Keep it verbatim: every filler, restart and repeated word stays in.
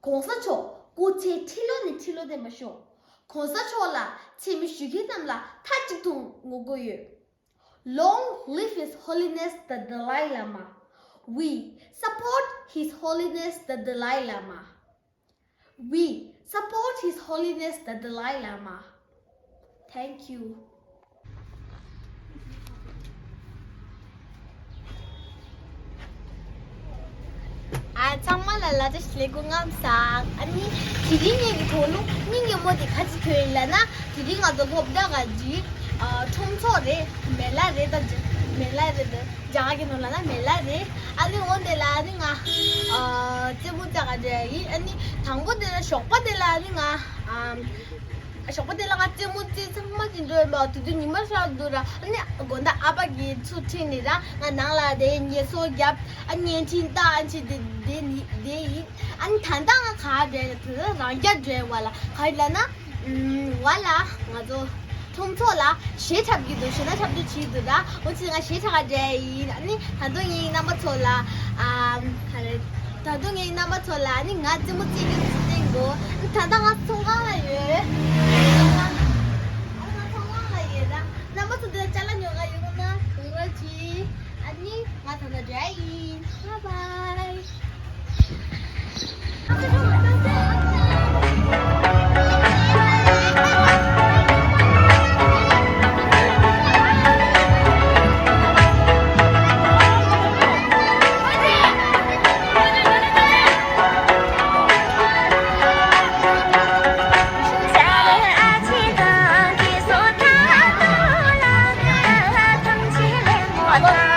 གོང་ས་མཆོག་སྐུ་ཚེ་ཁྲི་ལོ་ནས་ཁྲི་ལོ་བརྟན་པར་ཤོག་གོང་ས་མཆོག་ལ་མཚན་སྨད་ཞུ་མཁན་རྣམས་ལ་མཐའ་གཅིག་ཏུ་ངོ་རྒོལ་ཡོད། Long live His Holiness the Dalai Lama. We support His Holiness the Dalai Lama. We support His Holiness the Dalai Lama. Thank you. ཨ། ཚང་མ་ལ་ལ་དྭགས་ལས་འགོ་ངམ་སང་། ཨ་ནི་དེ་རིང་ངེད་ཀྱི་དོ་སྣང་སྙིང་རྗེ་མོ་དེ་ག་ཅི་ཐོན་ཡིན་ལབ་ན། དེ་རིང་ང་ཚོ་སློབ་གྲྭ་ག་ཅི། ཨ། ཁྲོམ་ཚོགས་རེད། མེ་ལ་རེད། ད་མེ་ལ་རེད། ད་རྒྱ་གར་གྱི་ནང་ལ་ན་མེ་ལ་རེད། ཨ་ནི་འོ་དེ་ལ་ཨ་ནི་ང་། ཨ། རྩེད་མོ་རྩེ་ག་འགྲོ་ཡ་ཡིན། ཨ་ནི་དང་པོ་དེ་ལ་ཞོགས་པ་དེ་ལ་ཨ་ནི་ང་། ཨ། ཞོགས་པ་དེ་ལ་ང་རྩེད་མོ་རྩེ་ཚང་མ་ཅིག་འགྲོ་ཡིན་པ། དེ་དུས་ཉི་མ་ཤར་འདུག་ར། ཨ་ནི་དགོང་དག་ཨ་ཕ་གིས་ཚུར་ཁྲིད་ནས་ར། ང་ནང་ལ་དེ་ངལ་གསོ་རྒྱབ། ཨ། བརྙན་འཕྲིན་ལྟ། ཨ་ནི་བྱས་དེ་དེ་ནི་དེ་ཡིན། ཨ་ནི་ད་ལྟ་ང་ག་རེ་དེ་རང་རྒྱ་འགྲོ་བ་ལ་ག་རེ་ལབ་ན། ཨུམ། བ་ལ་ང་ཚོ་ཁྲོམ་ཚོགས་ལ་གཞས་འཁྲབ་ཀྱི་འདུག་གཞས་སྣ་འཁྲབ་སྟོན་བྱེད་ཀྱི་འདུག་ར། འོ་ཙི་ང་གཞས་འཁྲབ་ག་འགྲོ་ཡ་ཡིན། ཨ་ནི་ད་དུང་ངས་རྣམ་པ་ཚོ་ལ། ཨ། ག་རེ། ད་དུང་ངས་རྣམ་པ་ཚོ་ལ་ཨ་ནི་ང་རྩེད་མོ་རྩེ་རྒྱུ་ཞིག་བསྟན་དགོས། ཨ་ནི་ད་ལྟ་ང་ཚོང་ཁང་ལ་ཡོད། ཨ་ནི་ང་ཚོང་ཁང་ལ་ཡོད་ར། རྣམ་པ་ཚོ་འདིར་ཅ་ལག་ཉོ་ག་ཡོང་ན་ཡོང་རོགས་གྱིས། ཨ་ནི་ང་ད་ལྟ་འགྲོ་ཡ་ཡིན། Bye bye.